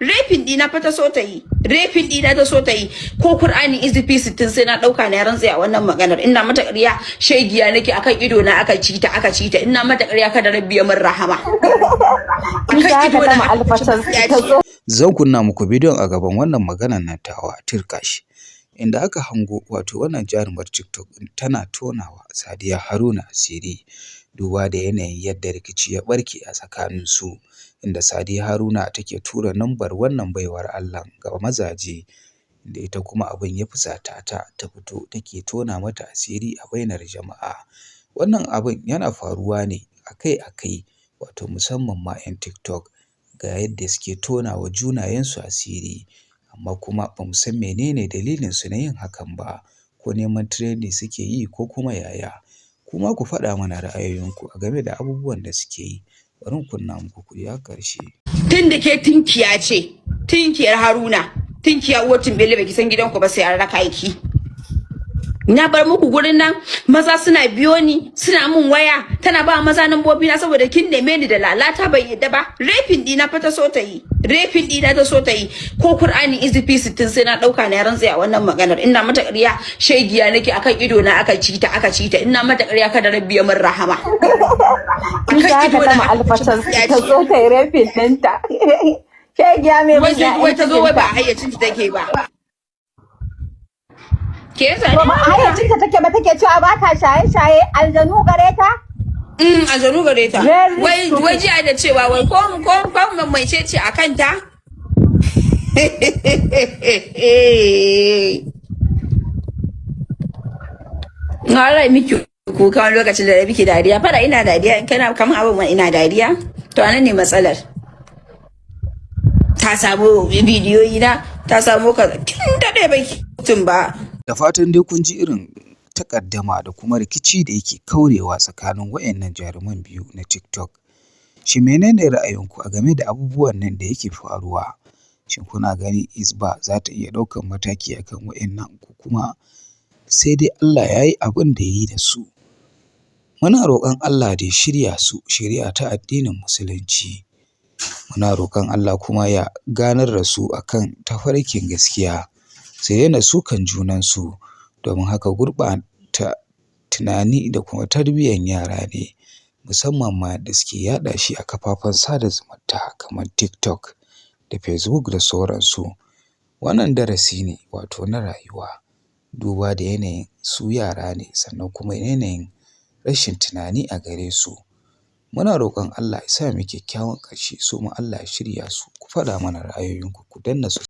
Raping dina fa ta so ta yi. Raping dina ta so ta yi. Ko Qur'ani izifi 60 sai na dauka na rantsa a wannan maganar. Ina mata ƙarya, shegiya nake. Akan ido na aka ci ta, aka ci ta. Ina mata ƙarya, kada Rabbi ya min rahama. Akan ido na aka ci ta. Zan kunna muku bidiyon a gaban wannan maganar nan tawa tirkashi, inda aka hango wato wannan jarumar TikTok ɗin tana tonawa Sadiya Haruna asiri, duba da yanayin yadda rikici ya ɓarke a tsakaninsu, inda Sadiya Haruna take tura lambar wannan baiwar Allahn ga mazaje, da ita kuma abin ya fusata ta, ta fito take tona mata asiri a bainar jama'a. Wannan abin yana faruwa ne akai-akai, wato musamman ma 'yan TikTok, ga yadda suke tona wa junayensu asiri, amma kuma ba mu san menene dalilinsu na yin hakan ba, ko neman trending suke yi ko kuma yaya. Kuma ku faɗa mana ra'ayoyinku a game da abubuwan da suke yi. Bari in kunna muku ku ji har ƙarshe. Tun da ke tinkiya ce, tinkiyar Haruna, tinkiya uwar tumbele, baki san gidanku ba sai an raka ki. Na bar muku gurin nan, maza suna biyo ni, suna mun waya, tana ba maza nambobi na saboda kin neme ni da lalata, ban yadda ba. Raping dina fa ta so ta yi. Raping dina ta so ta yi. Ko Qur'ani izifi 60 sai na dauka na rantsa a wannan maganar. Ina mata ƙarya, shegiya nake. Akan ido na aka ci ta, aka ci ta. Ina mata ƙarya, kada Rabbi ya min rahama. Akan ido na aka ci ta, ta zo ta yi raping ɗinta. Shegiya mai Wai ta zo, wai ba hayyacin ta take ba. Ke yasa Ba hayyacinta take ba, take cewa ba ta shaye-shaye, aljanu gare ta? Aljanu gare ta. Wai wai jiya da cewa wai ko mai ce ce akan ta. Na rai miki kuka wani lokacin da miki dariya. Fara ina dariya, in kana kamar abin ma ina dariya. To, anan ne matsalar. Ta samu bidiyoyi na, ta samu ka kin daɗe bai tun ba. Da fatan dai kun ji irin takaddama da kuma rikici da yake kaurewa tsakanin waɗannan jaruman biyu na TikTok. Shin menene ra'ayinku a game da abubuwan nan da yake faruwa? Shin kuna gani Hisba za ta iya ɗaukan mataki akan waɗannan, ko kuma sai dai Allah ya yi abin da ya yi da su? Muna roƙon Allah da ya shirya su shiriya ta addinin Musulunci. Muna roƙon Allah kuma ya ganar da su akan tafarkin gaskiya, su daina sukan junansu, domin haka gurɓata tunani da kuma tarbiyyar yara ne, musamman ma da suke yaɗa shi a kafafen sada zumunta kamar TikTok da Facebook da sauransu. Wannan darasi ne wato na rayuwa, duba da yanayin su yara ne, sannan kuma yanayin rashin tunani a gare su. Muna roƙon Allah ya sa mu yi kyakkyawan ƙarshe, su ma Allah ya shirya su. Ku faɗa mana ra'ayoyinku, ku danna.